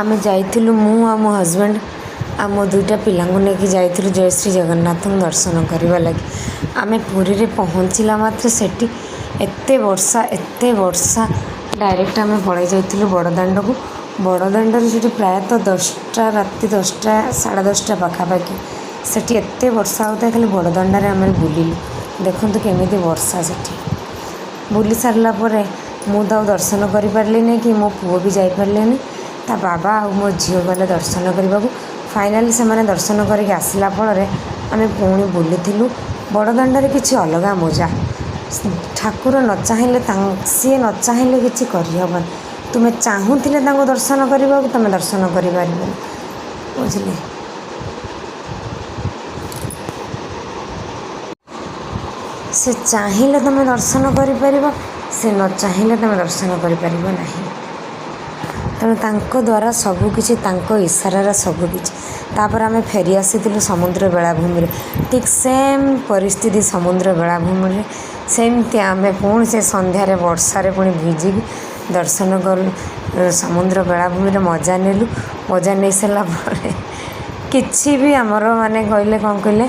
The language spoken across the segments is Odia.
ଆମେ ଯାଇଥିଲୁ, ମୁଁ ଆଉ ମୋ ହଜବେଣ୍ଡ ଆଉ ମୋ ଦୁଇଟା ପିଲାଙ୍କୁ ନେଇକି ଯାଇଥିଲୁ ଜୟ ଶ୍ରୀ ଜଗନ୍ନାଥଙ୍କୁ ଦର୍ଶନ କରିବା ଲାଗି। ଆମେ ପୁରୀରେ ପହଞ୍ଚିଲା ମାତ୍ରେ ସେଠି ଏତେ ବର୍ଷା, ଏତେ ବର୍ଷା। ଡାଇରେକ୍ଟ ଆମେ ପଳାଇ ଯାଇଥିଲୁ ବଡ଼ଦାଣ୍ଡକୁ। ବଡ଼ଦାଣ୍ଡରେ ସେଠି ପ୍ରାୟତଃ 10ଟା, ରାତି 10ଟା, 10:30 ପାଖାପାଖି। ସେଠି ଏତେ ବର୍ଷା ହେଉଥାଏ, ଖାଲି ବଡ଼ଦାଣ୍ଡରେ ଆମେ ବୁଲିଲୁ। ଦେଖନ୍ତୁ କେମିତି ବର୍ଷା ସେଠି। ବୁଲି ସାରିଲା ପରେ ମୁଁ ତ ଆଉ ଦର୍ଶନ କରିପାରିଲିନି କି ମୋ ପୁଅ ବି ଯାଇପାରିଲେନି। ତା ବାବା ଆଉ ମୋ ଝିଅ ଗଲେ ଦର୍ଶନ କରିବାକୁ। ଫାଇନାଲି ସେମାନେ ଦର୍ଶନ କରିକି ଆସିଲା ଫଳରେ ଆମେ ପୁଣି ବୁଲିଥିଲୁ। ବଡ଼ଦାଣ୍ଡରେ କିଛି ଅଲଗା ମଜା। ଠାକୁର ନ ଚାହିଁଲେ, ସିଏ ନ ଚାହିଁଲେ କିଛି କରିହେବନି। ତୁମେ ଚାହୁଁଥିଲେ ତାଙ୍କୁ ଦର୍ଶନ କରିବାକୁ, ତୁମେ ଦର୍ଶନ କରିପାରିବନି, ବୁଝିଲେ? ସେ ଚାହିଁଲେ ତୁମେ ଦର୍ଶନ କରିପାରିବ, ସେ ନ ଚାହିଁଲେ ତୁମେ ଦର୍ଶନ କରିପାରିବ ନାହିଁ। ତେଣୁ ତାଙ୍କ ଦ୍ୱାରା ସବୁକିଛି, ତାଙ୍କ ଇସାରାରେ ସବୁକିଛି। ତାପରେ ଆମେ ଫେରି ଆସିଥିଲୁ ସମୁଦ୍ର ବେଳାଭୂମିରେ। ଠିକ୍ ସେମ୍ ପରିସ୍ଥିତି ସମୁଦ୍ର ବେଳାଭୂମିରେ। ସେମିତି ଆମେ ପୁଣି ସେ ସନ୍ଧ୍ୟାରେ ବର୍ଷାରେ ପୁଣି ଭିଜିକି ଦର୍ଶନ କଲୁ। ସମୁଦ୍ର ବେଳାଭୂମିରେ ମଜା ନେଲୁ। ମଜା ନେଇ ସାରିଲା ପରେ କିଛି ବି ଆମର ମାନେ କହିଲେ, କ'ଣ କହିଲେ,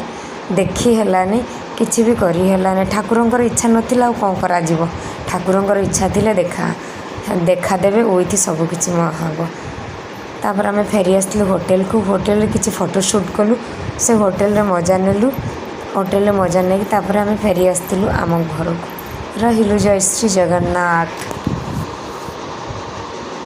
ଦେଖି ହେଲାନି, କିଛି ବି କରି ହେଲାନି। ଠାକୁରଙ୍କର ଇଚ୍ଛା ନଥିଲା, ଆଉ କ'ଣ କରାଯିବ? ଠାକୁରଙ୍କର ଇଚ୍ଛା ଥିଲେ ଦେଖାଦେବେ, ୱିଥ୍ ସବୁ କିଛି ହେବ। ତାପରେ ଆମେ ଫେରି ଆସିଥିଲୁ ହୋଟେଲକୁ। ହୋଟେଲରେ କିଛି ଫଟୋ ସୁଟ୍ କଲୁ, ସେ ହୋଟେଲରେ ମଜା ନେଲୁ। ହୋଟେଲରେ ମଜା ନେଇକି ତାପରେ ଆମେ ଫେରି ଆସିଥିଲୁ ଆମ ଘରକୁ। ରହିଲୁ, ଜୟ ଶ୍ରୀ ଜଗନ୍ନାଥ।